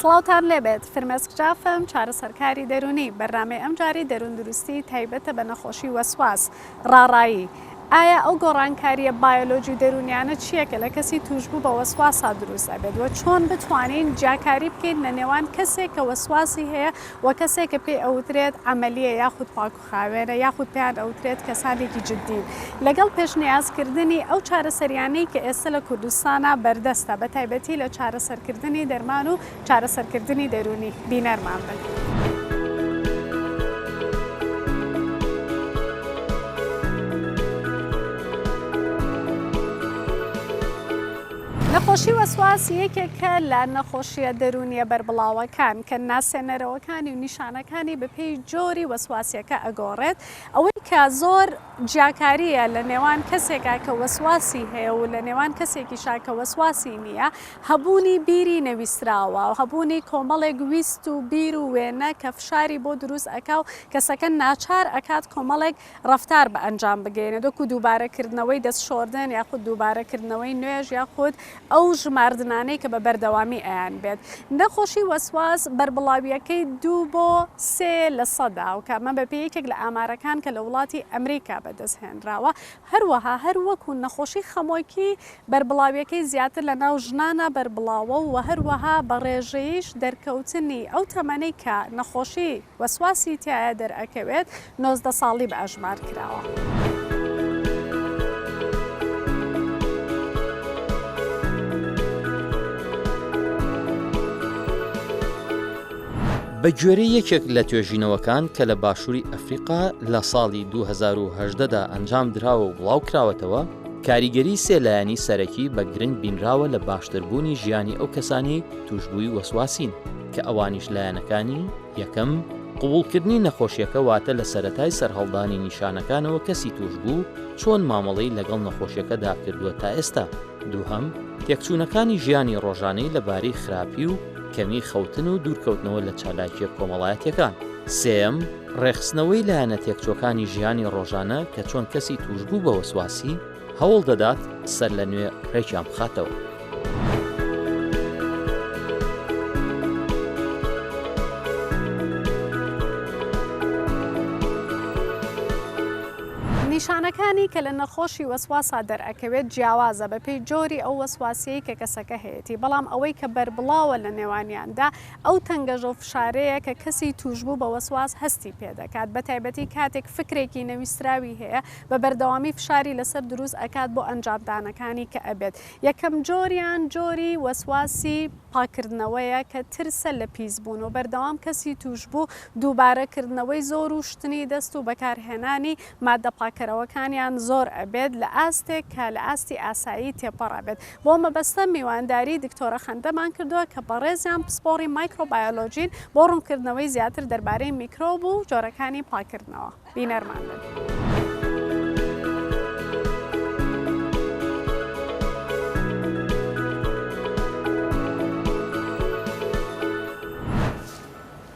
سڵاوتان لێبێت فرمێسک جافم چارەسەرکاری دەروونی بەرنامەی ئەمجارەی دەرووندروستی تایبەتە بە نەخۆشی وەسواس، ڕاڕایی. ئایا ئەو گۆڕانکارییە بایۆلۆجی و دەروونیانە چییە کە لە کەسی تووشبوو بە وەسواسا دروست ئەبێت وە چۆن بتوانین جیاکاری بکەین لە نێوان کەسێک کە وەسواسی هەیە و کەسێک کە پێی ئەوترێت عەمەلیە یاخود پاک خاوێنە یاخود پێیان ئەوترێت کەسانێکی جدین لەگەڵ پێشنیازکردنی ئەو چارەسەریانەی کە ئێستا لە کوردستانا بەردەستە بە تایبەتی لە چارەسەرکردنی دەرمان و چارەسەرکردنی دەروونی بینەرمان بن. نەخۆشی وەسواس یەکێکە لە نەخۆشییە دەروونییە بەربڵاوەکان کە ناسێنەرەوەکانی و نیشانەکانی بەپێی جۆری وەسواسیەکە ئەگۆڕێت، ئەوەی کە زۆر جیاکارییە لە نێوان کەسێکا کە وەسواسی هەیە و لە نێوان کەسێکیشا کە وەسواسی نییە هەبوونی بیری نەویستراوە و هەبوونی کۆمەڵێک ویست و بیر و وێنە کە فشاری بۆ دروست ئەکا و کەسەکە ناچار ئەکات کۆمەڵێک ڕەفتار بە ئەنجام بگەیەنێت وەکو دووبارە کردنەوەی دەست شۆردن یاخود دووبارە کردنەوەی نوێژ یاخود ئەو ژماردنانەی کە بە بەردەوامی ئەیان بێت. نەخۆشی وەسواس بەربڵاوییەکەی دوو بۆ سێ لە سەدا و کە ئەمە بەپێی یەکێک لە ئامارەکان کە لە وڵاتی ئەمریکا بەدەست هێنراوە. هەروەها هەر وەکو نەخۆشی خەمۆکی بەربڵاوییەکەی زیاتر لە ناو ژنانا بەربڵاوە و هەروەها بە ڕێژەییش دەرکەوتنی ئەو تەمەنەی کە نەخۆشی وەسواسی تیایا دەرئەکەوێت 19 ساڵی بە ئەژمار کراوە. بە گوێرەی یەکێک لە توێژینەوەکان کە لە باشووری ئەفریقا لە ساڵی 2018 دا ئەنجام دراوە و بڵاو کراوەتەوە، کاریگەری سێ لایەنی سەرەکی بە گرنگ بینراوە لە باشتربوونی ژیانی ئەو کەسانەی تووشبووی وەسواسین، کە ئەوانیش لایەنەکانی، یەکەم، قبوڵکردنی نەخۆشیەکە واتە لە سەرەتای سەرهەڵدانی نیشانەکانەوە کەسی تووشبوو چۆن مامەڵەی لەگەڵ نەخۆشیەکەدا کردووە تا ئێستا. دووهەم، تێکچوونەکانی ژیانی ڕۆژانەی لە بارەی خراپی و کەمی خەوتن و دوورکەوتنەوە لە چالاکیە کۆمەڵایەتیەکان. سێیەم، ڕێکخستنەوەی لایەنە تێکچووەکانی ژیانی ڕۆژانە کە چۆن کەسی تووشبوو بە وەسواسی هەوڵ دەدات سەرلەنوێ ڕێکیان بخاتەوە. نیشانەکانی کە لە نەخۆشی وەسواسا دەرئەکەوێت جیاوازە بەپێی جۆری ئەو وەسواسیەی کە کەسەکە هەیەتی، بەڵام ئەوەی کە بەربڵاوە لە نێوانیاندا ئەو تەنگەژە و فشارەیە کە کەسی توشبوو بە وەسواس هەستی پێدەکات بەتایبەتی کاتێک فکرێکی نەویستراوی هەیە بە بەردەوامی فشاری لەسەر دروست ئەکات بۆ ئەنجامدانەکانی کە ئەبێت یەکەم جۆریان جۆری وەسواسی پاککردنەوەیە کە ترسە لە پیسبوون و بەردەوام کەسی تووشبوو دووبارە کردنەوەی زۆر و شتنی دەست و بەکارهێنانی ماددە پاککەرەوەکانیان زۆر ئەبێت لە ئاستێک کە لە ئاستی ئاسایی تێپەڕ ئەبێت بۆ مەبەستە میوانداری دکتۆرە خەندەمان کردووە کە بەڕێزیان پسپۆڕی مایکرۆبایۆلۆجین بۆ ڕوونکردنەوەی زیاتر دەربارەی میکرۆب و جۆرەکانی پاککردنەوە. بینەرمان بن.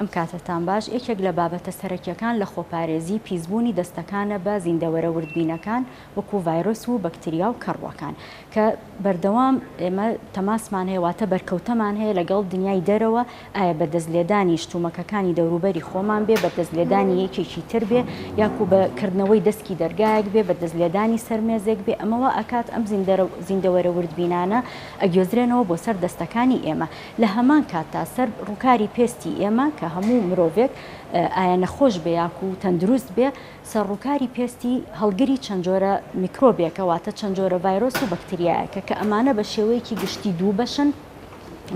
ئەم کاتەتان باش، یەکێک لە بابەتە سەرەکیەکان لە خۆپارێزی پیسبوونی دەستەکانە بە زیندەوەرە وردبینەکان وەکو ڤایرۆس و بەکتریا و کەڕووەکان کە بەردەوام ئێمە تەماسمان هەیە واتە بەرکەوتەمان هەیە لەگەڵ دنیای دەرەوە ئایا بە دەست لێدانی شتومەکەکانی دەوروبەری خۆمان بێ بە دەست لێدانی یەکێکی تر بێ یاکو بە کردنەوەی دەسکی دەرگایەک بێ بە دەست لێدانی سەر مێزێک بێ ئەمە وا ئەکات ئەم زیندەوەرە وردبینانە ئەگوێزرێنەوە بۆ سەر دەستەکانی ئێمە لە هەمان کاتدا سەر ڕووکاری پێستی ئێمە کە هەموو مرۆڤێک ئایا نەخۆش بێ یاکو تەندروست بێ سەر ڕووکاری پێستی هەڵگری چەند جۆرە میکرۆبێکە واتە چەند جۆرە ڤایرۆس و بەکتریایەکە کە ئەمانە بە شێوەیەکی گشتی دوو بەشن،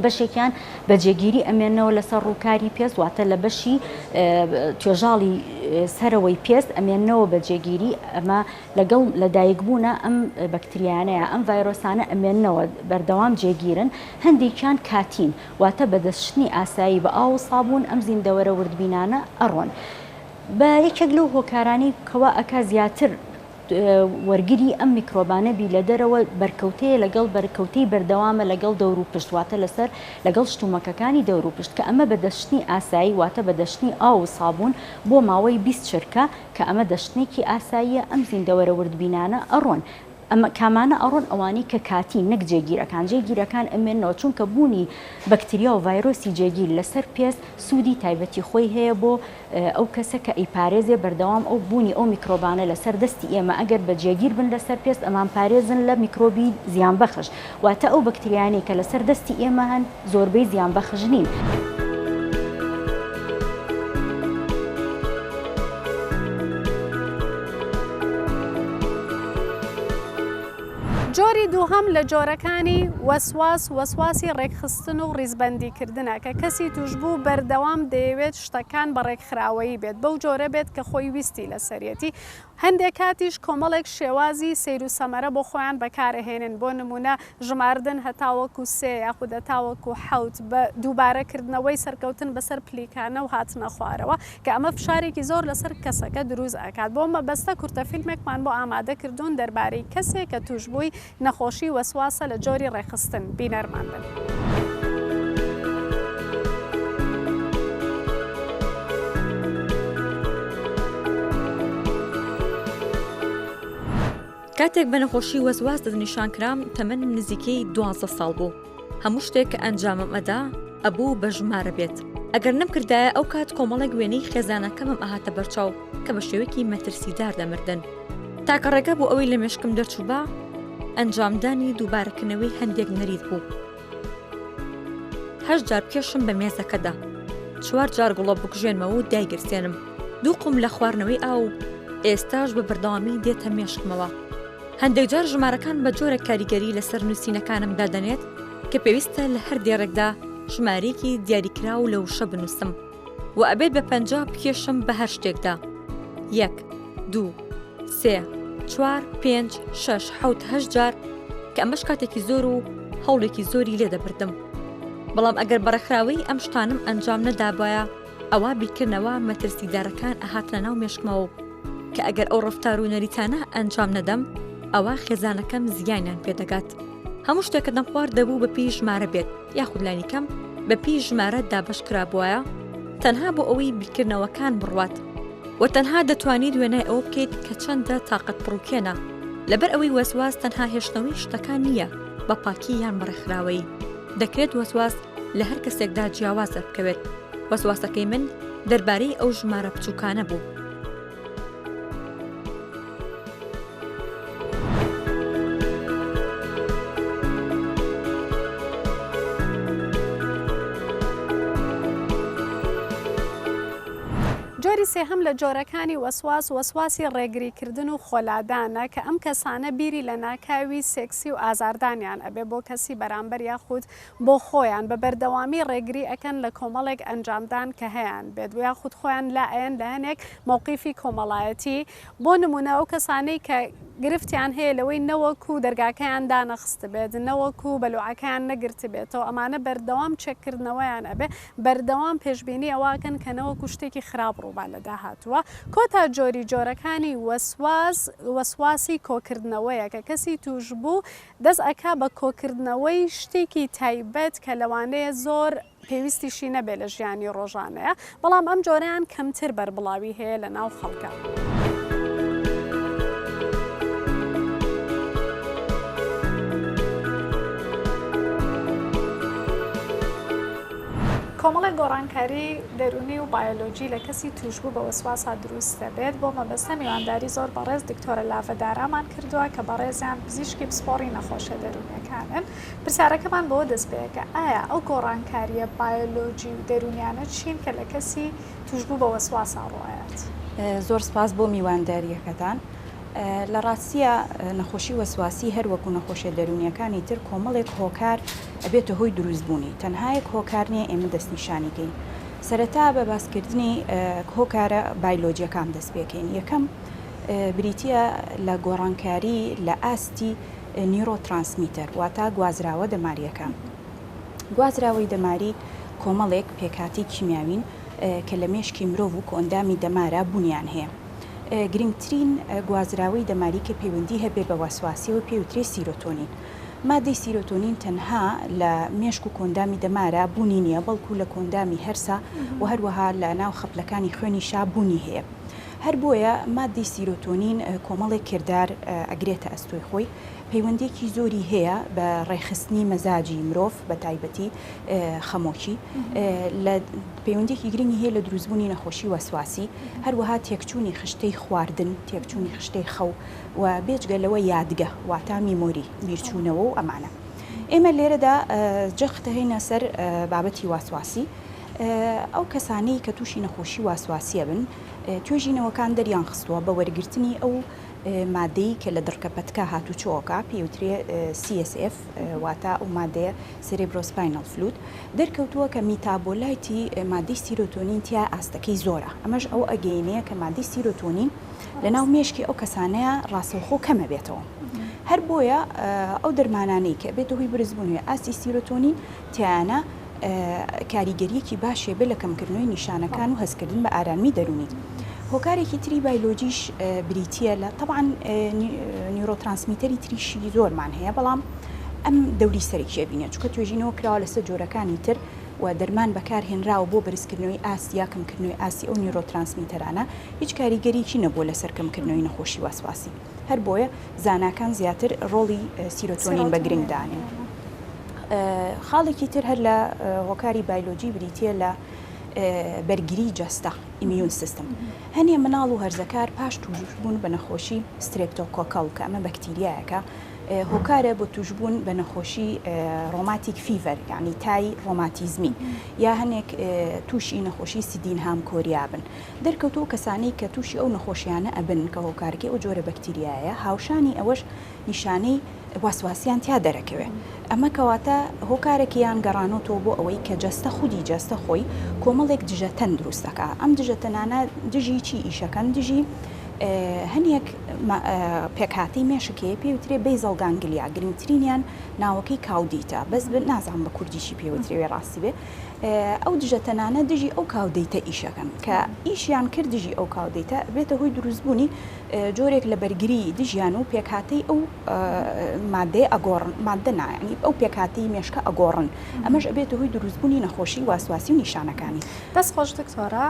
بەشێکیان بە جێگیری ئەمێنەوە لەسەر ڕووکاری پێست واتە لە بەشی توێژاڵی سەرەوەی پێست ئەمێنەوە بە جێگیری ئەمە لەگەڵ لەدایکبوونە ئەم بەکتریانەیە ئەم ڤایرۆسانە ئەمێنەوە بەردەوام جێگیرن هەندێکیان کاتین واتە بە دەستشتنی ئاسایی بە ئاو و سابوون ئەم زیندەوەرە وردبینانە ئەڕۆن. بە یەکێک لەو هۆکارانەی کەوا ئەکا زیاتر وەرگری ئەم میکرۆبانە بی لە دەرەوە بەرکەوتەیە لەگەڵ بەرکەوتەی بەردەوامە لەگەڵ دەوروپشت واتە لەسەر لەگەڵ شتومەکەکانی دەوروپشت کە ئەمە بە دەشتنی ئاسایی واتە بە دەشتنی ئاو و سابوون بۆ ماوەی 20 چرکە کە ئەمە دەشتنێکی ئاساییە ئەم زیندەوەرە وردبینانە ئەڕۆن. ئەمە کامانە ئەڕۆن ئەوانەی کە کاتین نەک جێگیرەکان جێگیرەکان ئەمێننەوە چونکە بوونی بەکتریا و ڤایرۆسی جێگیر لەسەر پێست سوودی تایبەتی خۆی هەیە بۆ ئەو کەسە کە ئەیپارێزێ بەردەوام ئەو بوونی ئەو میکرۆبانە لەسەر دەستی ئێمە ئەگەر بە جێگیر بن لەسەر پێست ئەمانپارێزن لە میکرۆبی زیانبەخش واتە ئەو بەکتریایانەی کە لەسەر دەستی ئێمە هەن زۆربەی زیانبەخش نین. جۆری دووهەم لە جۆرەکانی وەسواس، وەسواسی ڕێکخستن و ڕیزبەندی کردنە کە کەسی تووشبوو بەردەوام دەیەوێت شتەکان بە ڕێکخراوەیی بێت بەو جۆرە بێت کە خۆی ویستی لەسەریەتی هەندێک کاتیش کۆمەڵێک شێوازی سەیر و سەمەرە بۆ خۆیان بەکارئەهێنن بۆ نموونە ژماردن هەتاوەکو سێ یاخود هەتاوەکو حەوت بە دووبارە کردنەوەی سەرکەوتن بەسەر پلیکانە و هاتنە خوارەوە کە ئەمە فشارێکی زۆر لەسەر کەسەکە دروست ئەکات بۆ مەبەستە کورتە فیلمێکمان بۆ ئامادە کردوون دەربارەی کەسێک کە تووشبووی نەخۆشی وەسواسە لە جۆری ڕێکخستن، بینەرمان بن. کاتێک بە نەخۆشی وەسواس دەستنیشان کرام تەمەنم نزیکەی دوانزە ساڵ بوو هەموو شتێک کە ئەنجامم ئەدا ئەبوو بە ژمارە بێت ئەگەر نەمکردایە ئەو کات کۆمەڵێک وێنەی خێزانەکەمم ئەهاتە بەرچاو کە بە شێوەیەکی مەترسیدار دەمردن تاکە ڕێگە بۆ ئەوەی لە مێشکم دەرچووبا ئەنجامدانی دووبارەکردنەوەی هەندێک نەریت بوو هەشت جار بکێشم بە مێزەکەدا چوار جار گوڵە بکوژێنمەوە و دایگرسێنم دوو قوم لە خواردنەوەی ئاو ئێستاش بە بەردەوامی دێتە مێشکمەوە هەندێک جار ژمارەکان بە جۆرێک کاریگەری لەسەر نووسینەکانم دادەنێت کە پێویستە لە هەر دێڕێکدا ژمارەیەکی دیاریکراو لە وشە بنووسم و ئەبێت بە پەنجا بکێشم بە هەر شتێکدا یەک دوو سێ چوار پێنج شەش حەوت هەشت جار کە ئەمەش کاتێکی زۆر و هەوڵێکی زۆری لێ دەبردم بەڵام ئەگەر بە ڕێکخراوەیی ئەم شتانم ئەنجام نەدابایە ئەوا بیرکردنەوە مەترسیدارەکان ئەهاتنە ناو مێشکمەوە و کە ئەگەر ئەو ڕەفتار و نەریتانە ئەنجام نەدەم ئەوا خێزانەکەم زیانیان پێدەگات هەموو شتێک کە دەمخوارد دەبوو بە پێی ژمارە بێت یاخود لانی کەم بە پێی ژمارە دابەش کرابوایە تەنها بۆ ئەوەی بیرکردنەوەکان بڕوات و تەنها دەتوانیت وێنای ئەوە بکەیت کە چەندە تاقەت پڕوکێنە لەبەر ئەوەی وەسواس تەنها هێشتنەوەی شتەکان نییە بە پاکی یان بە ڕێکخراوەیی دەکرێت وەسواس لە هەر کەسێکدا جیاواز دەربکەوێت وەسواسەکەی من دەربارەی ئەو ژمارە بچووکانە بوو. جۆری سێهەم لە جۆرەکانی وەسواس، وەسواسی ڕێگریکردن و خۆلادانە کە ئەم کەسانە بیری لەناکاوی سێکسی و ئازاردانیان ئەبێ بۆ کەسی بەرامبەر یاخود بۆ خۆیان بە بەردەوامی ڕێگری ئەکەن لە کۆمەڵێک ئەنجامدان کە هەیان بێت و یاخود خۆیان لا ئەیەن لە هەنێک مەوقیفی کۆمەڵایەتی بۆ نمونە ئەو کەسانەی کە گرفتیان هەیە لەوەی نەوەکو دەرگاکەیان دانەخستبێت نەوەکو بەلوعەکەیان نەگرتبێتەوە ئەمانە بەردەوام چێک کردنەوەیان ئەبێ بەردەوام پێشبینی ئەوە ئەکەن کە نەوەکو شتێکی خراپ ڕووبا لە داهاتووە کۆتا جۆری جۆرەکانی وەسواس وەسواسی کۆکردنەوەیە کە کەسی توشبوو دەست ئەکا بە کۆکردنەوەی شتێکی تایبەت کە لەوانەیە زۆر پێویستیشی نەبێ لە ژیانی ڕۆژانەیا، بەڵام ئەم جۆرەیان کەمتر بەربڵاوی هەیە لە ناو خەڵکا. کۆمەڵێک گۆڕانکاری دەروونی و بایۆلۆجی لە کەسی تووشبوو بە وەسواسا دروست دەبێت، بۆ مەبەستە میوانداری زۆر بەڕێز دکتۆرە لاڤە دارامان کردووە کە بەڕێزیان پزیشکی پسپۆڕی نەخۆشیە دەروونیەکانن. پرسیارەکەمان بەوە دەست پێکە ئایا ئەو گۆڕانکارییە بایۆلۆجی و دەروونیانە چین کە لە کەسی تووشبوو بە وەسواسا ڕووئەیات؟ زۆر سپاس بۆ میواندارییەکەتان. لە ڕاستیا نەخۆشی وەسواسی هەر وەکو نەخۆشیە دەروونیەکانی تر کۆمەڵێک هۆکار ئەبێتە هۆی دروست بوونی، تەنها یەک هۆکار نیە ئێمە دەستنیشانی کەین. سەرەتا بە باسکردنی هۆکارە بایلۆجیەکان دەست پێکەین. یەکەم بریتیە لە گۆڕانکاری لە ئاستی نیورۆترانسمیتەر واتە گوازراوە دەمارییەکان. گوازراوەی دەماری کۆمەڵێک پێکهاتەی کیمیاوین کە لە مێشکی مرۆڤ و کۆئەندامی دەمارا بوونیان هەیە. گرنگترین گوازراوەی دەماری کە پەیوەندی هەبێ بە وەسواسیەوە پێی وترێ سیرۆتۆنین. مادەی سیرۆتۆنین تەنها لە مێشک و کۆئەندامی دەمارا بوونی نییە بەڵکو لە کۆئەندامی هەرسا و هەروەها لە ناو خەپلەکانی خوێنیشا بوونی هەیە. هەر بۆیە ماددەی سیرۆتۆنین کۆمەڵێک کردار ئەگرێتە ئەستۆی خۆی، پەیوەندییەکی زۆری هەیە بە ڕێکخستنی مەزاجی مرۆڤ بە تایبەتی خەمۆکی، لە پەیوەندییەکی گرنگی هەیە لە دروستبوونی نەخۆشی وەسواسی، هەروەها تێکچوونی خشتەی خواردن، تێکچوونی خشتەی خەو و بێجگە لەوە یادگە واتا memory، بیرچوونەوە و ئەمانە. ئێمە لێرەدا جەخت دەهێینە سەر بابەتی واسواسی. ئەو کەسانەی کە تووشی نەخۆشی واسواسیە بن، توێژینەوەکان دەریان خستووە بە وەرگرتنی ئەو مادەی کە لە دڕکە پەتکە هاتوچۆ ئەکا پێی وترێ CSF واتە ئەو مادەیە Cerebrospinal Fluid دەرکەوتووە کە metabolite ی مادەی سیرۆتۆنین تیا ئاستەکەی زۆرە ئەمەش ئەوە ئەگەینێ کە مادەی سیرۆتۆنین لەناو مێشکی ئەو کەسانەیە ڕاستەوخۆ کەمە بێتەوە هەر بۆیە ئەو دەرمانانەی کە بێتە هۆی بەرزبوونەوەی ئاستی سیرۆتۆنین تیانە کاریگەرییەکی باشی هەبێت لە کەمکردنەوەی نیشانەکان و هەستکردن بە ئارامی دەروونی. هۆکارێکی تری بایلۆجیش بریتییە لە تەبعەن neurotransmitter ی تریشی زۆرمان هەیە بەڵام ئەم دەوری سەرەکی ئەبینێت چونکە توێژینەوە کراوە لەسەر جۆرەکانی تر و دەرمان بەکارهێنراوە بۆ بەرزکردنەوەی ئاست یا کەمکردنەوەی ئاستی ئەو neurotransmitter انە هیچ کاریگەریی نەبووە لەسەر کەمکردنەوەی نەخۆشی واسواسی. هەر بۆیە زاناکان زیاتر ڕۆڵی سیرۆتۆنین بە گرنگ دانێن. خاڵێکی تر هەر لە هۆکاری بایلۆجی بریتییە لە بەرگری جەستە، immune system. هەنێ مناڵ و هەرزەکار پاش تووشبوون بە نەخۆشی streptococcal کە ئەمە بەکتیریایەکە هۆکارە بۆ تووشبوون بە نەخۆشی rheumatic fever یانی تای ڕۆماتیزمی یا هەنێک تووشی نەخۆشی Sydenham chorea بن. دەرکەوتووە ئەو کەسانەی کە تووشی ئەو نەخۆشیانە ئەبن کە هۆکارەکەی ئەو جۆرە بەکتریایە هاوشانی ئەوەش نیشانەی واسواسیان تیا دەرەکەوێ ئەمە کەواتە هۆکارێکیان گەڕانۆتەوە بۆ ئەوەی کە جەستە خودی جەستە خۆی کۆمەڵێک دژەتەن دروست دەکا ئەم دژەتەنانە دژی چی ئیشەکەن دژی هەنێک پێکهاتەی مێشک هەیە پێی وترێ basal ganglia گرنگترینیان ناوەکەی caudate ە بەس نازانم بە کوردی چی پێ وترێ ڕاستی بێ ئەو دژەتەنانە دژی ئەو caudate ە ئیشەکەن کە ئیشیان کرد دژی ئەو caudate ە بێتە هۆی دروستبوونی جۆرێک لە بەرگری دژیان و پێکهاتەی ئەو مادەیە ئەگۆڕن مادە نا یانی ئەو پێکهاتەی مێشکە ئەگۆڕن ئەمەش ئەبێتە هۆی دروستبوونی نەخۆشی واسواسی و نیشانەکانی. دەست خۆش دکتۆرە،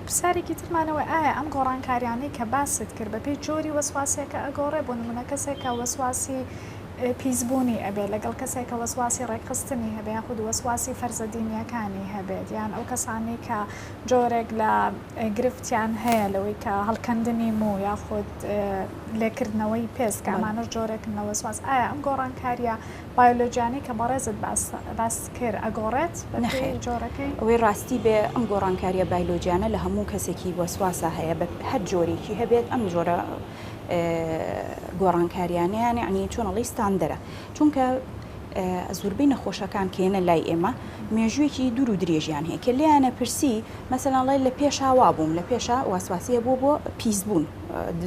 پرسیارێکی ترمان ئەوەیە ئایا ئەم گۆڕانکاریانەی کە باست کرد بەپێی جۆری وەسواسیەکە ئەگۆڕێ بۆ نمونە کەسێک کە وەسواسی پیسبوونی ئەبێت لەگەڵ کەسێک کە وەسواسی ڕێکخستنی هەبێت یاخود وەسواسی فەرزە دینیەکانی هەبێت یان ئەو کەسانەی کە جۆرێک لە گرفتیان هەیە لەوەی کە هەڵکەندنی موو یاخود لێکردنەوەی پێست کە ئەمانەش جۆرێکن لە وەسواس ئایا ئەم گۆڕانکاریە بایۆلۆجیانەی کە بەڕێزت باست کرد ئەگۆڕێت بەپێی جۆرەکەی؟ ئەوەی ڕاستی بێ ئەم گۆڕانکاریە بایلۆجیانە لە هەموو کەسێکی وەسواسا هەیە بە هەر جۆرێکی هەبێت ئەم جۆرە گۆڕانکاریانەیان یەعنی چۆن ئەڵێی ستاندەرە چونکە زۆربەی نەخۆشەکان کە یەنە لای ئێمە مێژوویەکی دوور و درێژیان هەیە کە لێیانە پرسی مەسەلەن ئەڵێ لە پێشا وابووم لە پێشا واسواسی هەبووە بۆ پیسبوون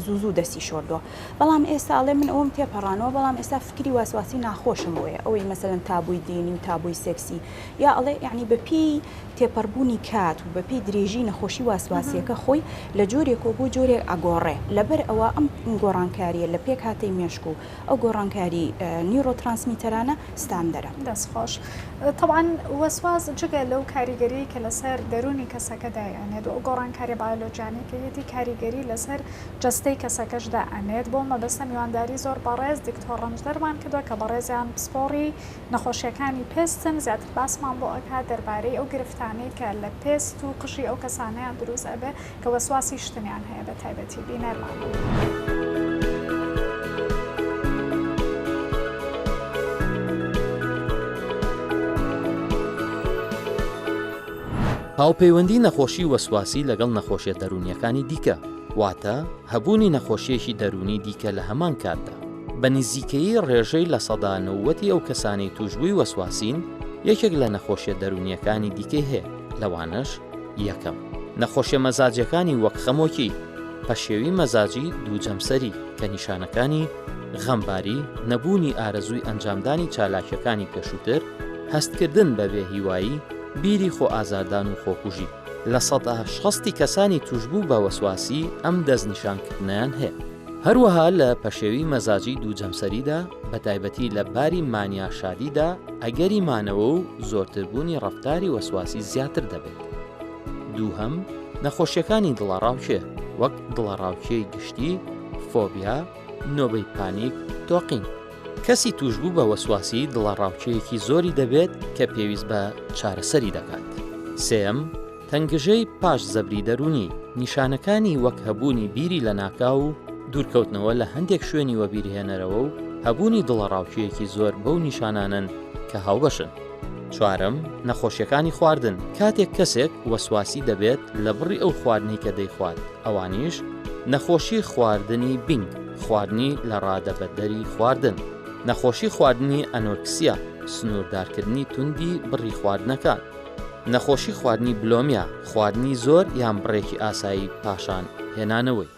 زوو زوو دەستی شۆردووە بەڵام ئێستا ئەڵێ من ئەوم تێپەڕانەوە بەڵام ئێستا فکری واسواسی ناخۆشم بۆیە ئەوەی مەسەلەن تابووی دینی و تابووی سێکسی یا ئەڵێ یعنی بە پێی تێپەڕبوونی کات و بەپێی درێژی نەخۆشی واسواسییەکە خۆی لە جۆرێکەوە بۆ جۆرێک ئەگۆڕێ، لەبەر ئەوە ئەم گۆڕانکارییە لە پێکهاتەی مێشک و ئەو گۆڕانکاری neurotransmitter انە ستاندەرە. دەست خۆش. تەبعەن وەسواس جگە لەو کاریگەریەی کە لەسەر دەروونی کەسەکە دایئەنێت و ئەو گۆڕانکاریە بایۆلۆجیانەی کە یەتی کاریگەری لەسەر جەستەی کەسەکەش دائەنێت بۆ مەبەستە میوانداری زۆر بەڕێز دکتۆر ڕەنجدەرمان کردوە کە بەڕێزیان پسپۆڕی نەخۆشیەکانی پێستن زیاتر باسمان بۆ ئەکات دەربارەی ئەو گرفتانەی کە لە پێست و قژی ئەو کەسانەیان دروست ئەبێ کە وەسواسی شتنیان هەیە بە تایبەتی بینەرمان بن. هاوپەیوەندی نەخۆشی وەسواسی لەگەڵ نەخۆشیە دەروونیەکانی دیکە، واتە هەبوونی نەخۆشیەکی دەروونی دیکە لە هەمان کاتدا. بە نزیکەیی ڕێژەی 90% ی ئەو کەسانەی تووشبووی وەسواسین یەکێک لە نەخۆشیە دەروونیەکانی دیکەی هەیە، لەوانەش، یەکەم، نەخۆشیە مەزاجیەکانی وەک خەمۆکی، پەشێوی مەزاجی دووجەمسەری کە نیشانەکانی، غەمباری، نەبوونی ئارەزووی ئەنجامدانی چالاکیەکانی پێشووتر، هەستکردن بە بێهیوایی، بیری خۆئازاردان و خۆکوژی. 60% ی کەسانی تووشبوو بە وەسواسی ئەم دەستنیشانکردنەیان هەیە. هەروەها لە پەشێوی مەزاجی دووجەمسەریدا، بەتایبەتی لە باری مانیا شادیدا، ئەگەری مانەوە و زۆرتربوونی ڕەفتاری وەسواسی زیاتر دەبێت. دووهەم، نەخۆشیەکانی دڵەڕاوکێ، وەک دڵەڕاوکێی گشتی، فۆبیا، نۆبەی پانیک، تۆقین. کەسی تووشبوو بە وەسواسی دڵەڕاوکێیەکی زۆری دەبێت کە پێویست بە چارەسەری دەکات. سێیەم، تەنگژەی پاش زەبری دەروونی، نیشانەکانی وەک هەبوونی بیری لەناکاو و دوورکەوتنەوە لە هەندێک شوێنی وەبیرهێنەرەوە و هەبوونی دڵەڕاوکێیەکی زۆر بەو نیشانانەن کە هاوبەشن. چوارەم، نەخۆشیەکانی خواردن، کاتێک کەسێک وەسواسی دەبێت لە بڕی ئەو خواردنەی کە دەیخوات، ئەوانیش، نەخۆشی خواردنی بینگ، خواردنی لە ڕادەبەدەری خواردن، نەخۆشی خواردنی ئەنۆرکسیا، سنووردارکردنی توندی بڕی خواردنەکان، نەخۆشی خواردنی بلۆمیا، خواردنی زۆر یان بڕێکی ئاسایی پاشان هێنانەوەی.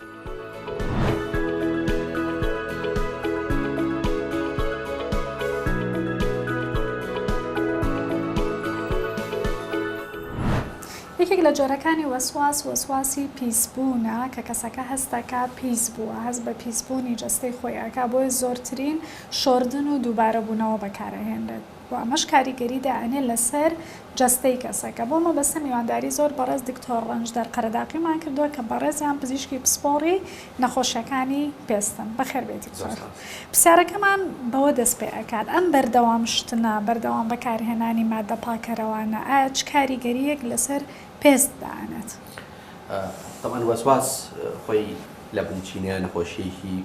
یەکێک لە جۆرەکانی وەسواس، وەسواسی پیسبوونە کە کەسەکە هەست دەکات پیس بووە، هەست بە پیسبوونی جەستەی خۆی ئەکات، بۆیە زۆرترین شۆردن و دووبارەبوونەوە بەکارئەهێنرێت. و ئەمەش کاریگەری دائەنێ لەسەر جەستەی کەسەکە. بۆ مەبەستە میوانداری زۆر بەڕێز دکتۆر ڕەنجدەر قەرەداقیمان کردووە کە بەڕێزیان پزیشکی پسپۆڕی نەخۆشیەکانی پێستن. بەخێر بێی دکتۆر. پرسیارەکەمان بەوە دەست پێ ئەکات ئەم بەردەوام شتنە، بەردەوام بەکارهێنانی ماددە پاکەرەوانە ئایا چ کاریگەرییەک لەسەر پێست دائەنێت؟ تەبعەن وەسواس خۆی لە بنچینەیا نەخۆشییەکی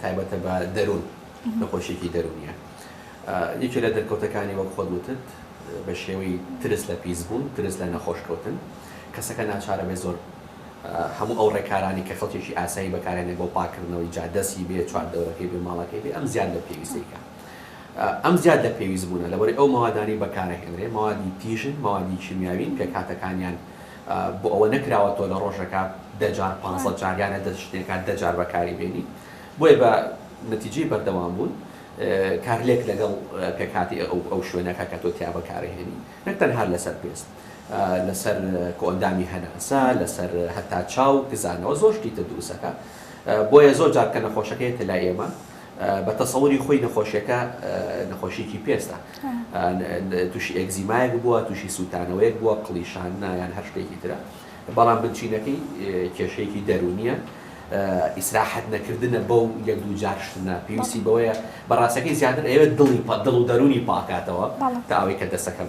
تایبەتە بە دەروون، نەخۆشییەکی دەروونییە. یەکێ لە دەرکەوتەکانی وەک خۆت وتت بە شێوەی ترس لە پیسبوون، ترس لە نەخۆشکەوتن، کەسەکە ناچارە بێ زۆر هەموو ئەو ڕێکارانەی کە خەڵکێکی ئاسایی بەکارێنێ بۆ پاککردنەوەی جا دەستی بێ، چواردەورەکەی بێ، ماڵەکەی بێ، ئەم زیاد لە پێویستەی کە. ئەم زیاد لە پێویست بوونە لەبەرئەوەی ئەو مەوادانەی بەکارەهێنرێ مەوادی تیژن، مەوادی کیمیاوین، پێکهاتەکانیان بۆ ئەوە نەکراوە تۆ لە ڕۆژەکا دە جار، پانزە جار یان لە دە شتێکا دە جار بەکاری بێنی. بۆیە بە نەتیجەی بەردەوام بوون کارلێک لەگەڵ پێکهاتەی ئەو شوێنەکە کە تۆ تیا بەکارەهێنی نەک تەنها لەسەر پێست لەسەر کۆئەندامی هەناسە لەسەر هەتا چاو کزانەوە زۆر شتی تر دروستەکە بۆیە زۆر جار کە نەخۆشەکە یەتە لای ئێمە بە تەسەوری خۆی نەخۆشیەکە نەخۆشیکی پێستە تووشی ئێگزیمایەک بووە تووشی سووتانەوەیەک بووە قڵیشانە یان هەر شتێکی ترە بەڵام بنچینەکەی کێشەیەکی دەروونیە ئیسراحەت نەکردنە بەو یەک دوو جار شتنە پێویستی بەوەیە بە ڕاستەکەی زیاتر ئەیەوێت دڵی دڵ و دەروونی پاکاتەوە تا ئەوەی کە دەستەکە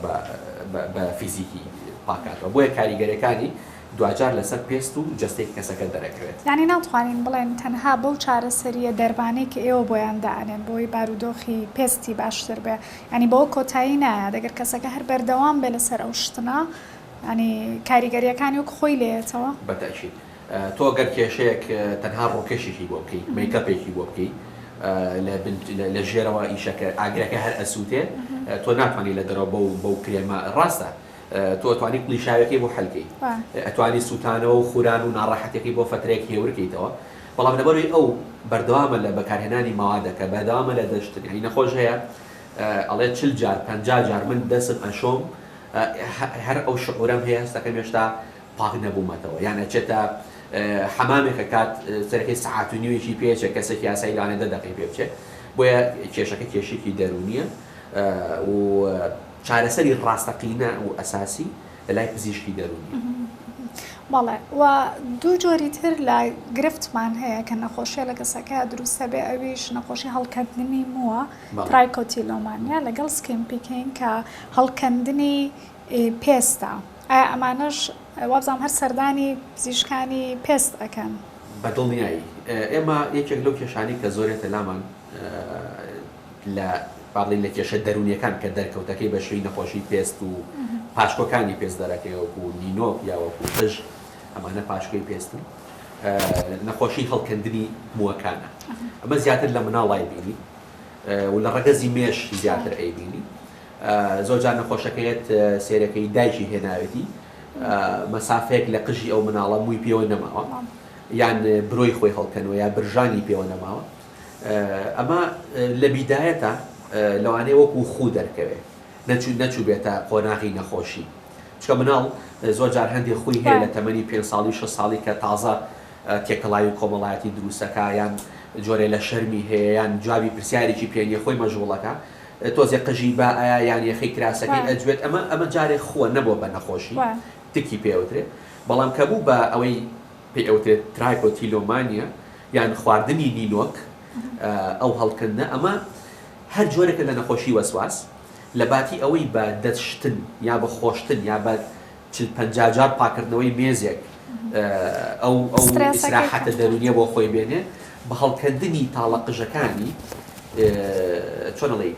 بە فیزیکی پاکاتەوە بۆیە کاریگەریەکانی دواجار لەسەر پێست و جەستەی کەسەکە دەرەکەوێت. یانی ناتوانین بڵێن تەنها بەو چارەسەرییە دەرمانەی کە ئێوە بۆیان دائەنێن بۆی بارودۆخی پێستی باشتر بێ یانی بەوە کۆتایی نایات ئەگەر کەسەکە هەر بەردەوام بێ لەسەر ئەو شتنە یانی کاریگەرییەکانی وەک خۆی لێیەتەوە؟ بە تەئکید. تۆ گەر کێشەیەک تەنها ڕووکەشێکی بۆ بکەی، مەیکەپێکی بۆ بکەی، لە ژێرەوە ئیشەکە ئاگرەکە هەر ئەسووتێ، تۆ ناتوانی لە دەرەوە بەو بەو کرێمە ڕاستە تۆ ئەتوانی قڵیشاویەکەی بۆ حەل کەی، ئەتوانی سووتانەوە و خوران و ناڕەحەتیەکەی بۆ فەترەیەک هێور کەیتەوە، بەڵام لەبەرەوەی ئەو بەردەوامە لە بەکارهێنانی مەوادەکە، بەردەوامە لە دەشتن، یانی نەخۆش هەیە ئەڵێ 40 جار 50 جار من دەسم ئەشۆم هەر ئەو شعورەم هەیە هەستەکەم هێشتا پاک نەبوومەتەوە یان ئەچێتە حەمامێک ئەکات سەرەکەی سەعات و نیوێکی پێ ئەچێت کەسێکی ئاسایی لەوانەیە دە دەقەی پێ بچێت بۆیە کێشەکە کێشێکی دەروونیە و چارەسەری ڕاستەقینە و ئەساسی لە لای پزیشکی دەروونیە. بەڵێ و دوو جۆری تر لە گرفتمان هەیە کە نەخۆشیە لە کەسەکەیا دروست ئەبێ ئەویش نەخۆشی هەڵکەندنی مووە trichotillomania لەگەڵ skin picking کە هەڵکەندنی پێستە ئایا ئەمانەش وابزانم هەر سەردانی پزیشکانی پێست ئەکەن؟ بە دڵنیایی ئێمە یەکێک لەو کێشانەی کە زۆر یەتە لامان لە با بڵێین لە کێشە دەروونیەکان کە دەرکەوتەکەی بە شێوەی نەخۆشی پێست و پاشکۆکانی پێست دەرەکەوێ وەکو نینۆک یا وەکو قژ ئەمانە پاشکۆی پێستن نەخۆشی هەڵکەندنی مووەکانە ئەمە زیاتر لە مناڵای بینی و لە ڕەگەزی مێش زیاتر ئەیبینی زۆرجار نەخۆشەکە یەت سێرەکەی دایکی هێناوێتی مەسافەیەک لە قژی ئەو مناڵە مووی پێوە نەماوە یان برۆی خۆی هەڵکەنەوە یا برژانگی پێوە نەماوە ئەمە لە بیدایەتە لەوانەیە وەکو خوو دەرکەوێ نەچوو نەچوو بێتە قۆناغی نەخۆشی چکە مناڵ زۆر جار هەندێک خوی هەیە لە تەمەنی پێ ساڵی و شەش ساڵی کە تازە تێکەڵاوی کۆمەڵایەتی دروستەکە یان جۆرێ لە شەرمی هەیە یان جوابی پرسیارێکی پێ نیە خۆی مەشغوڵەکە تۆزێ قژی با ئەیا یان یەخەی کراسەکەی ئەجوێت ئەمە ئەمە جارێ خووە نەبووە بە نەخۆشی تکی پێ ئەوترێ بەڵام کە بوو بە ئەوەی. پێی ئەوترێت trichotillomania یان خواردنی نینۆک ئەو هەڵکەندنە ئەمە هەر جۆرێکە لە نەخۆشی وەسواس لە باتی ئەوەی بە دەست شتن یا بە خۆشتن یا بە چل 50 جار پاکردنەوەی مێزێک ئەو ئەو ئیسراحەتە دەروونیە بۆ خۆی بێنێ بە هەڵکەندنی تاڵە قژەکانی چۆن ئەڵێی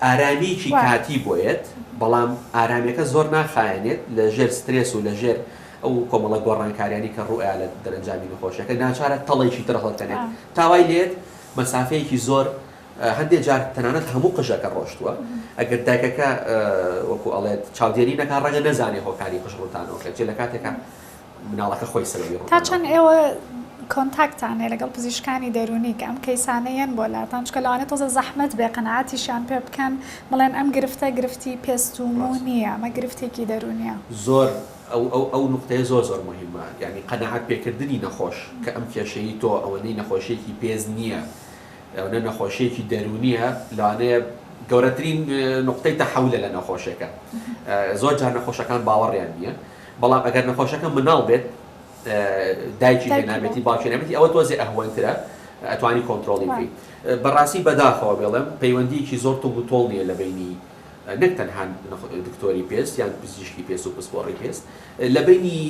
ئارامییەکی کاتی بۆیەت، بەڵام ئارامییەکە زۆر ناخایەنێت لە ژێر سترێس و لە ژێر ئەو کۆمەڵە گۆڕانکاریانەی کە ڕووئەیا لە دەرەنجامی نەخۆشیەکە ناچارە تەڵێکی تر هەڵکەنێت تا وای لێت مەسافەیەکی زۆر هەندێک جار تەنانەت هەموو قژەکە ڕۆشتووە ئەگەر دایکەکە وەکو ئەڵێت چاودێری نەکا ڕەنگە نەزانێ هۆکاری قژ ڕووتانەوەکە چیە لە کاتێکا مناڵەکە خۆی سەبەبی تا چەند ئێوە contact تان هەیە لەگەڵ پزیشکانی دەروونی کە ئەم کەیسانە یەن بۆ لاتان چونکە لەوانەیە تۆزێ زەحمەت بێ قەناعەتیشیان پێ بکەن بڵێن ئەم گرفتە گرفتی پێست و موو نییە ئەمە گرفتێکی دەروونیە. زۆر ئەو ئەو ئەو نوقتەیە زۆر زۆر موهیمە یانی قەناعەت پێکردنی نەخۆش کە ئەم کێشەی تۆ ئەوەنەی نەخۆشیەکی پێست نییە ئەونە نەخۆشیەکی دەروونیە لەوانەیە گەورەترین نوقتەی تەحەولە لە نەخۆشیەکە زۆر جار نەخۆشەکان باوەڕیان نییە بەڵام ئەگەر نەخۆشەکە مناڵ بێت دایکی هێنابێتی باوکی هێنابێتی ئەوە تۆزێ ئەهوەنترە ئەتوانی کۆنترۆڵی بکەیت بەڕاستی بەداخەوە بێڵێم پەیوەندیکی زۆر توند و تۆڵ نییە لە بینی نەک تەنها دکتۆری پێست یان پزیشکی پێست و پسپۆڕی پێست لە بینی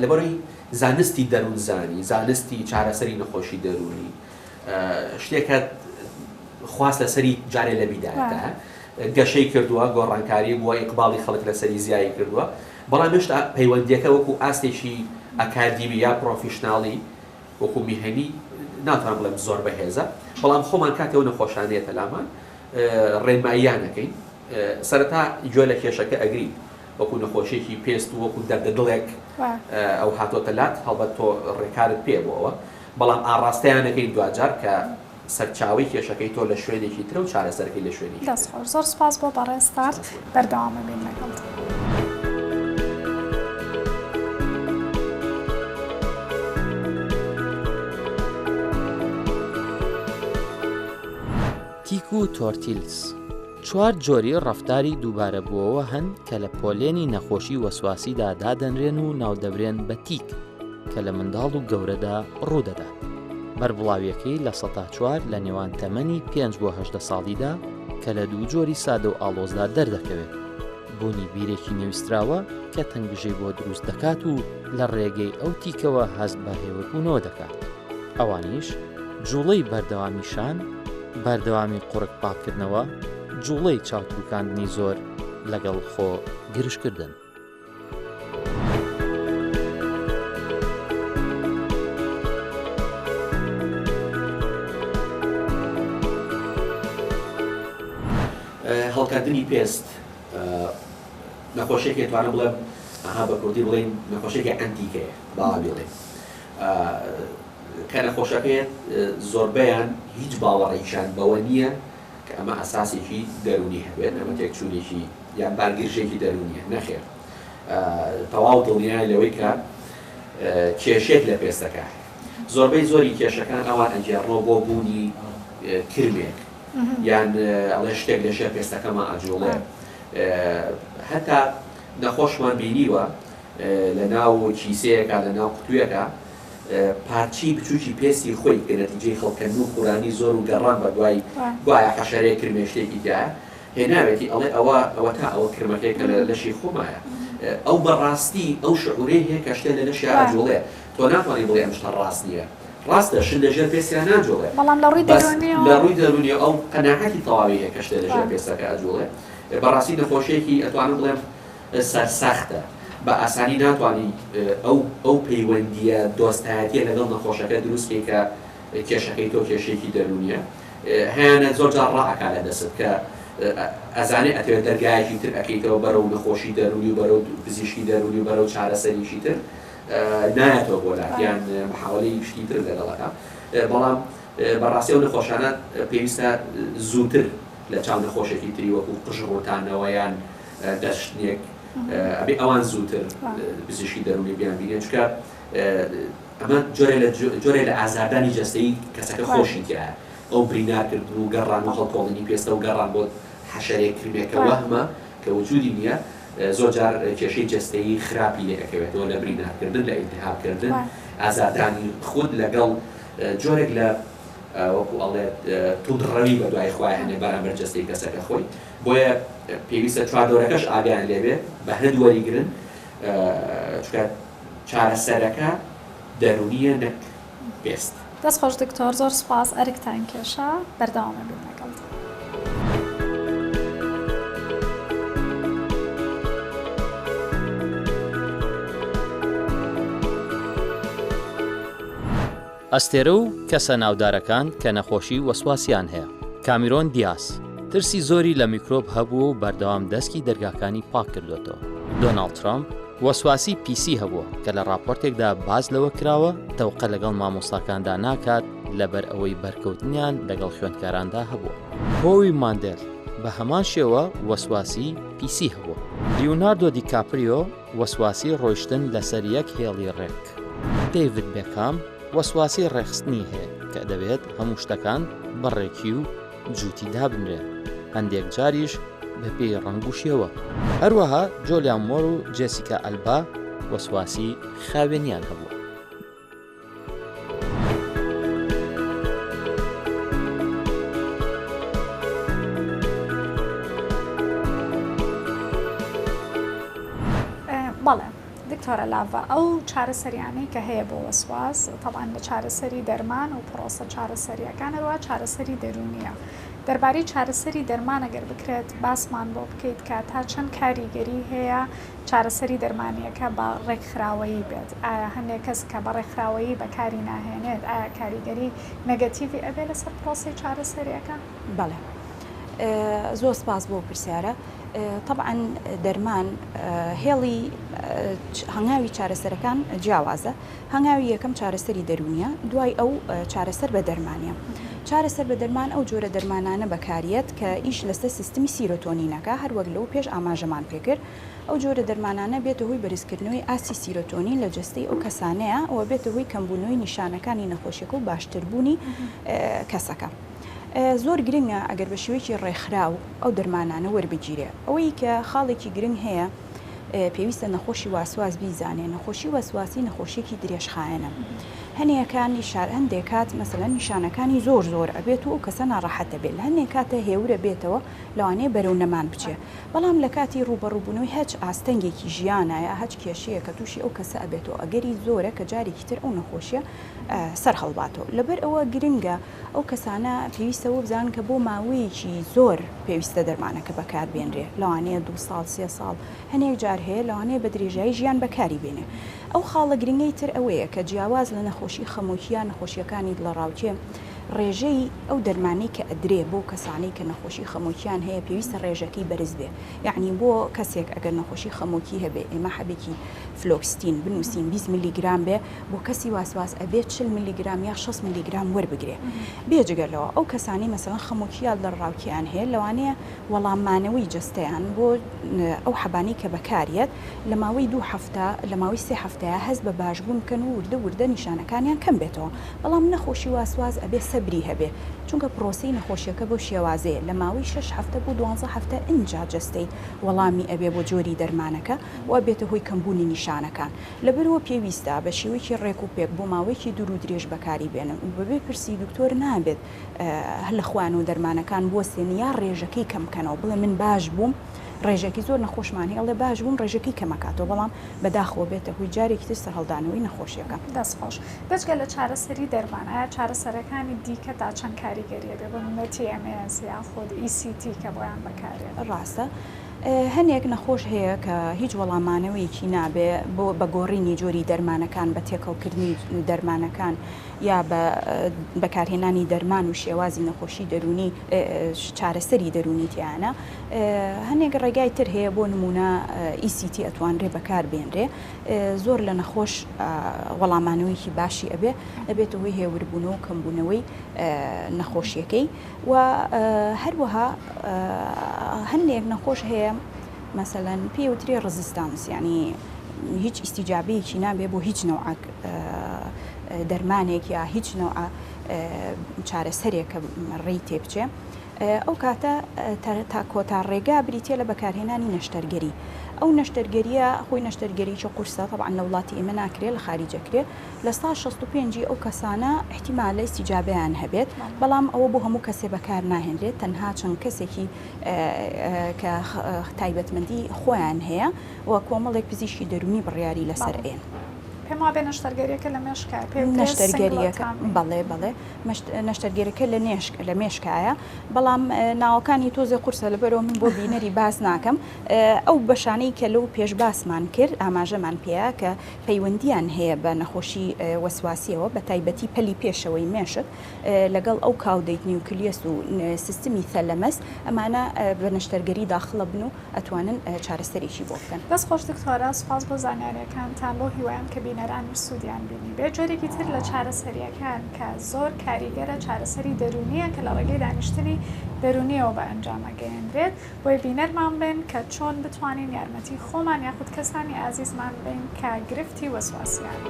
لەبەرەی زانستی دەروونزانی زانستی چارەسەری نەخۆشی دەروونی شتێکە خواست لەسەری جارێ لە بیدایەتە گەشەی کردووە، گۆڕانکاری بووە، ئیقباڵی خەڵک لەسەری زیایی کردووە، بەڵام هێشتا پەیوەندییەکە وەکو ئاستێکی ئەکادیمی یا پرۆفیشناڵی وەکو میهەنی ناتوانم بڵێم زۆر بەهێزە، بەڵام خۆمان کاتێ ئەو نەخۆشانە یەتە لامان ڕێنماییان ئەکەین، سەرەتا گوێ لە کێشەکە ئەگریت وەکو نەخۆشیەکی پێست و وەکو دەردە دڵێک ئەو هاتۆتە لات، هەڵبەت تۆ ڕێکارت پێیە بۆ ئەوە، بەڵام ئاڕاستەیان ئەکەین دواجار کە سەرچاوەی کێشەکەی تۆ لە شوێنێکی ترە و چارەسەرەکەی لە شوێنێکی ترە. دەست خۆش زۆر سوپاس بۆ بەڕێزتان بەردەوام ئەبین لەگەڵتان. تیک و تۆرتیلس چوار جۆری ڕەفتاری دووبارەبووەوە هەن کە لە پۆلێنی نەخۆشی وەسواسیدا دادەنرێن و ناودەبرێن بە تیک کە لە منداڵ و گەورەدا ڕوودەدات. بەربڵاوییەکەی 4% لە نێوان تەمەنی پێنج بۆ 18 ساڵیدا کە لە دوو جۆری سادە و ئاڵۆزدا دەردەکەوێت. بوونی بیرێکی نەویستراوە کە تەنگژەی بۆ دروست دەکات و لە ڕێگەی ئەو تیکەوە هەست بە هێوربوونەوە دەکات. ئەوانیش، جوڵەی بەردەوامی شان، بەردەوامی قوڕگ پاککردنەوە، جوڵەی چاوتروکاندنی زۆر لەگەڵ خۆ گرژکردن. هەڵکەندنی پێست نەخۆشیەکی ئەتوانم بڵێم ئەها بە کوردی بڵێین نەخۆشیەکی ئەنتیکەیە با بڵێین کە نەخۆشەکەیت زۆربەیان هیچ باوەڕێکیان بەوە نییە کە ئەمە ئەساسێکی دەروونی هەبێت ئەمە تێکچوونێکی یان بارگرژێکی دەروونیە نەخێر تەواو دڵنیای لەوەی کە کێشێک لە پێستەکە هەیە زۆربەی زۆری کێشەکان ئەوان ئەگێڕنەوە بۆ بوونی کرمێک یان ئەڵێ شتێک لە ژێر پێستەکەما ئەجوڵێ هەتا نەخۆشمان بینیوە لە ناو کیسەیەکە لە ناو قوتوویەکە پارچەی بچووکی پێستی خۆی کە نەتیجەی خەڵکەندن و خورانی زۆر و گەڕان بە دوای گوایە حەشەرەیەک کرمێ شتێکی تایە هێناوێتی ئەڵێ ئەوە ئەوە تا ئەوە کرمەکەی کە لە لەشی خۆمایە ئەو بەڕاستی ئەو شعورەی هەیە کە شتێ لە لەشیا ئەجوڵێ تۆ ناتوانانی بڵێ ئەم شتە ڕاست نییە ڕاستە شت لە ژێر پێستیا ناجوڵێ بەڵام لە ڕووی دەروونیەوە لە ڕووی دەروونیەوە ئەو قەناعەتی تەواوی هەیە کە شتێ لە ژێر پێستەکە ئەجوڵێ بەڕاستی نەخۆشیەکی ئەتوانم بڵێم سەرسەختە بە ئاسانی ناتوانی ئەو ئەو پەیوەندیە دۆستایەتیە لەگەڵ نەخۆشەکە دروست کەی کە کێشەکەی تۆ کێشەیەکی دەروونیە هەیانە زۆر جار ڕائەکا لە دەست کە ئەزانێ ئەتەوێت دەرگایەکی تر ئەکەیتەوە بەرەو نەخۆشی دەروونی و بەرەو پزیشکی دەروونی و بەرەو چارەسەریی تر نایەتەوە بۆ لات یان محاوەلەی شتی تر لەگەڵ ئەکا بەڵام بەڕاستی ئەو نەخۆشانە پێویستە زووتر لە چاو نەخۆشێکی تری وەکو قژ ڕووتانەوە یان دەشتنێک ئەبێ ئەوان زووتر پزیشکی دەروونی بیان بینێت چونکە ئەمە جۆرێ لە جۆرێ لە ئازاردانی جەستەیی کەسەکە خۆشی تیایە ئەو برینارکردن و گەڕان و هەڵکۆڵینی پێستە و گەڕان بۆ حەشەرێک کرمێکە وەهمە کە وجودی نییە. زۆر جار کێشەی جەستەیی خراپی لێ ئەکەوێتەوە لە بریندارکردن لە ئیلتیهابکردن ئازاردانی خود لەگەڵ جۆرێک لە وەکو ئەڵێت توندڕەوی بە دوای خۆیان هەنێ بەرامبەر جەستەی کەسەکە خۆی بۆیە پێویستە چواردەورەکەش ئاگایان لێبێ بە هەند وەریگرن چونکە چارەسەرەکە دەرونیە نەک پێست. دەست خۆش دکتۆر زۆر سوپاس ئەرکتان کێشا بەردەوام ئەبین لەگەڵتان. ئەستێرە و کەسە ناودارەکان کە نەخۆشی وەسواسیان هەیە. کامیرۆن دیاس، ترسی زۆری لە میکرۆب هەبووە و بەردەوام دەسکی دەرگاکانی پاک کردۆتەوە. دۆناڵد ترەمپ، وەسواسی پیسی هەبووە کە لە ڕاپۆرتێکدا باس لەوە کراوە تەوقە لەگەڵ مامۆستاکاندا ناکات لەبەر ئەوەی بەرکەوتنیان لەگەڵ خوێندکاراندا هەبووە. هۆوی ماندێل، بە هەمان شێوە وەسواسی پیسی هەبووە. لیوناردۆ دیکاپریۆ، وەسواسی ڕۆیشتن لەسەر یەک هێڵی ڕێک. دەیڤد بێکهام وەسواسی ڕێکخستنی هەیە کە دەبێت هەموو شتەکان بە ڕێکی و جووتی دابنرێن، هەندێک جاریش بەپێی ڕەنگ و شێوە. هەروەها جۆلیان مۆر و جێسیکا ئەلبا وەسواسی خاوێنیان هەبووە. بەڵێ دکتۆرە لاڤە ئەو چارەسەریانەی کە هەیە بۆ وەسواس تەبعەن لە چارەسەری دەرمان و پرۆسە چارەسەریەکان هەروەها چارەسەری دەروونیە دەربارەی چارەسەری دەرمان ئەگەر بکرێت باسمان بۆ بکەیت کە تا چەند کاریگەری هەیە چارەسەری دەرمانییەکە بە ڕێکخراوەیی بێت، ئایا هەندێک کەس کە بە ڕێکخراوەیی بەکاری ناهێنێت ئایا کاریگەری نێگەتیڤی ئەبێ لەسەر پرۆسەی چارەسەرییەکە؟ بەڵێ زۆر سپاس بۆ پرسیارە. تەبعەن دەرمان هێڵی هەنگاوی چارەسەرەکان جیاوازە. هەنگاوی یەکەم چارەسەری دەروونیە، دوای ئەو چارەسەر بە دەرمانە. چارەسەر بە دەرمان ئەو جۆرە دەرمانانە بەکاریەت کە ئیش لەسەر سیستمی سیرۆتۆنینەکە هەروەک لەو پێش ئاماژەمان پێکرد ئەو جۆرە دەرمانانە بێتە هۆی بەرزکردنەوەی ئاستی سیرۆتۆنین لە جەستەی ئەو کەسانەیە و بێتە هۆی کەمبوونەوەی نیشانەکانی نەخۆشیەکە و باشتربوونی کەسەکە. زۆر گرنگە ئەگەر بە شێوەیەکی ڕێکخراو ئەو دەرمانانە وەربگیرێ. ئەوەی کە خاڵێکی گرنگ هەیە پێویستە نەخۆشی واسواس بیزانێ نەخۆشی وەسواسی نەخۆشیەکی درێژخایەنە. هەنێکان هەندێک کات مەسەلەن نیشانەکانی زۆر زۆر ئەبێت و ئەو کەسە ناڕەحەت دەبێت لە هەندێک کاتە هێورە بێتەوە لەوانەیە بەرەو نەمان بچێ بەڵام لە کاتی ڕووبەڕووبوونەوەی هەچ ئاستەنگێکی ژیانا یا هەچ کێشەیەک کە تووشی ئەو کەسە ئەبێتەوە ئەگەری زۆرە کە جارێکی تر ئەو نەخۆشیە سەر هەڵباتەوە لەبەر ئەوە گرنگە ئەو کەسانە پێویستە وەبزانن کە بۆ ماوەیەکی زۆر پێویستە دەرمانەکە بەکار بێنرێ لەوانەیە دوو ساڵ سێ ساڵ هەنێک جار هەیە لەوانەیە بە درێژایی ژیان بەکاری بێنێ ئەو خاڵە گرنگەی تر ئەوەیە کە جیاواز لە نەخۆشی خەمۆکی یا نەخۆشیەکانی دڵەڕاوکێ ڕێژەی ئەو دەرمانەی کە ئەدرێ بۆ کەسانەی کە نەخۆشی خەمۆکیان هەیە پێویستە ڕێژەکەی بەرز بێ یەعنی بۆ کەسێک ئەگەر نەخۆشی خەمۆکی هەبێ ئێمە حەبێکی فلۆکستین بنووسین 20 ملیگرام بێ بۆ کەسی واسواس ئەبێ 40 ملیگرام یا 60 ملیگرام وەربگرێ بێجگە لەوە ئەو کەسانەی مەسەلەن خەمۆکی یا دڵەڕاوکێیان هەیە لەوانەیە وەڵاممانەوەی جەستەیان بۆ ئەو حەبانەی کە بەکاریەت لە ماوەی دوو هەفتە لە ماوەی سێ هەفتەیا هەست بە باشبوون بکەن و وردە وردە نیشانەکانیان کەم بێتەوە بەڵام نەخۆشی واسواس ئەبێ سەبری هەبێ چونکە پرۆسەی نەخۆشیەکە بەو شێوازەیە لە ماوەی شەش هەفتە بۆ دوانزە هەفتە ئینجا جەستەی وەڵامی ئەبێ بۆ جۆری دەرمانەکە و ئەبێتە هۆی کەمبوونی نیشانەکان لەبەرئەوە پێویستە بە شێوەیەکی ڕێک و پێک بۆ ماوەیەکی دوور و درێژ بەکاری بێنن و بەبێ پرسی دکتۆر نابێت هەر لە خۆیانەوە دەرمانەکان بوەستێنن یا ڕێژەکەی کەم بکەنەوە بڵێ من باش بووم ڕێژەکەی زۆر نەخۆشمان هەیە ئەڵێ باش بووم ڕێژەکەی کەمەکاتەوە بەڵام بەداخەوە بێتە هۆی جارێکی تر سەرهەڵدانەوەی نەخۆشیەکە. دەست خۆش. بێجگە لە چارەسەری دەرمان ئایا چارەسەرەکانی دیکە تا چەند کاریگەری ئەبێ بۆ نمونە TMS یاخود ECT کە بۆیان بەکارێت؟ ڕاستە هەنێک نەخۆش هەیە کە هیچ وەڵامانەوەیەکی نابێ بۆ بە گۆڕینی جۆری دەرمانەکان بە تێکەڵکردنی دەرمانەکان یا بە بەکارهێنانی دەرمان و شێوازی نەخۆشی دەروونی چارەسەری دەروونی تیانە هەنێک ڕێگای تر هەیە بۆ نمونە ECT ئەتوانرێ بەکار بێنرێ زۆر لە نەخۆش وەڵامانەوەیکی باشی ئەبێ ئەبێتە هۆی هێوربوونەوە و کەمبوونەوەی نەخۆشیەکەی و هەروەها هەندێک نەخۆش هەیە مەسەلەن پێی وترێ ڕزستانس یعنی هیچ ئیسیجابەیەکی نابێ بۆ هیچ نەوعەک دەرمانێک یا هیچ نەوعە چارەسەرێک کە ڕێی تێبچێ. ئەو کاتە تا کۆتا ڕێگا بریتیە لە بەکارهێنانی نەشتەرگەری. ئەو نەشتەرگەریە خۆی نەشتەرگەریی قورسە تەبعەن لە وڵاتی ئێمە ناکرێ لە خاریج ئەکرێ لە سا 65 ی ئەو کەسانە ئیحتیمالە ئیستیجابەیان هەبێت بەڵام ئەوە بۆ هەموو کەسێ بەکار ناهێنرێت تەنها چەند کەسێکی کە تایبەتمەندی خۆیان هەیە و کۆمەڵێک پزیشکی دەروونی بڕیاری لەسەر ئێن. پێم وابێ نەشتەرگەریەکە لە مێشکایە پێ وترێ نەشتەرگەریەکە سنگڵەتامی. بەڵێ بەڵێ نەشتەرگەریەکە لە نێشک لە مێشکایە بەڵام ناوەکانی تۆزێ قورسە لەبەرەوە من بۆ بینەری باس ناکەم ئەو بەشانەی کە لەو پێش باسمان کرد ئاماژەمان پێیە کە پەیوەندیان هەیە بە نەخۆشی وەسواسیەوە بە تایبەتی پەلی پێشەوەی مێشک لەگەڵ ئەو caudate nucleus و سیستمی thalamus ئەمانە بە نەشتەرگەری داخڵە بن و ئەتوانن چارەسەرێکی بۆ بکەن. دەست خۆش دکتۆرە سوپاس بۆ زانیاریەکانتان بەو هیوایەم کە بینەرانیش سوودیان بینیبێت جۆرێکی تر لە چارەسەریەکان کە زۆر کاریگەرە چارەسەری دەروونیە کە لە ڕێگەی دانیشتنی دەروونیەوە بە ئەنجام ئەگەیەنرێت بۆیە بینەرمان بن کە چۆن بتوانین یارمەتی خۆمان یاخود کەسانی ئازیزمان بەین کە گرفتی وەسواسیان.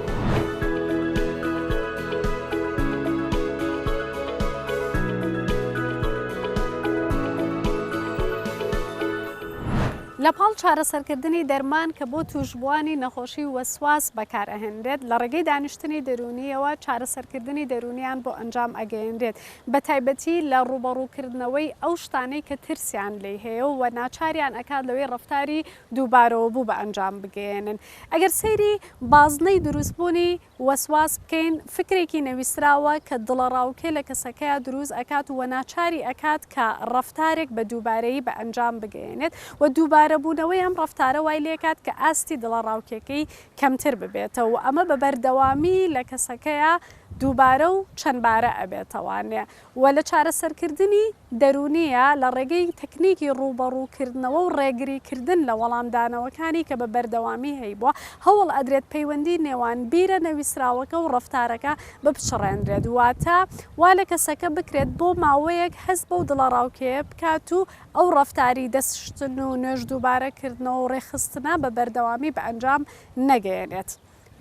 لە پاڵ چارەسەرکردنی دەرمان کە بۆ تووشبووانی نەخۆشی وەسواس بەکار ئەهێنرێت، لە ڕێگەی دانیشتنی دەروونییەوە چارەسەرکردنی دەروونیان بۆ ئەنجام ئەگەیەنرێت، بەتایبەتی لە ڕووبەڕووکردنەوەی ئەو شتانەی کە ترسیان لێی هەیە و ناچاریان ئەکات لەوەی ڕەفتاری دووبارەوەبوو بە ئەنجام بگەیەنن. ئەگەر سەیری بازنەی دروستبوونی وەسواس بکەین، فکرێکی نەویستراوە کە دڵەڕاوکێ لە کەسەکەیا دروست ئەکات و ناچاری ئەکات کە ڕەفتارێک بە دووبارەیی بە ئەنجام بگەیەنێت و دووبارەبوونەوەی ئەم ڕەفتارە وای لێکات کە ئاستی دڵەڕاوکێکەی کەمتر ببێتەوە و ئەمە بە بەردەوامی لە کەسەکەیا دووبارە و چەندبارە ئەبێتەوانێ و لە چارەسەرکردنی دەروونییە لە ڕێگەی تەکنیکی ڕووبەڕووکردنەوە و ڕێگریکردن لە وەڵامدانەوەکانی کە بە بەردەوامی هەیبووە، هەوڵ ئەدرێت پەیوەندی نێوان بیرە نەویستراوەکە و ڕەفتارەکە بپچڕێنرێت، واتە وا لە کەسەکە بکرێت بۆ ماوەیەک هەست بەو دڵەڕاوکێیە بکات و ئەو ڕەفتاری دەست شتن و نوێژ دووبارەکردنەوە و ڕێکخستنە بە بەردەوامی بە ئەنجام نەگەیەنێت.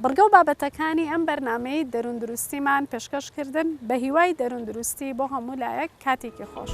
بڕگە و بابەتەکانی ئەم بەرنامەیەی دەرووندروستیمان پێشکەش کردن، بە هیوای دەرووندروستی بۆ هەموو لایەک کاتێکی خۆش.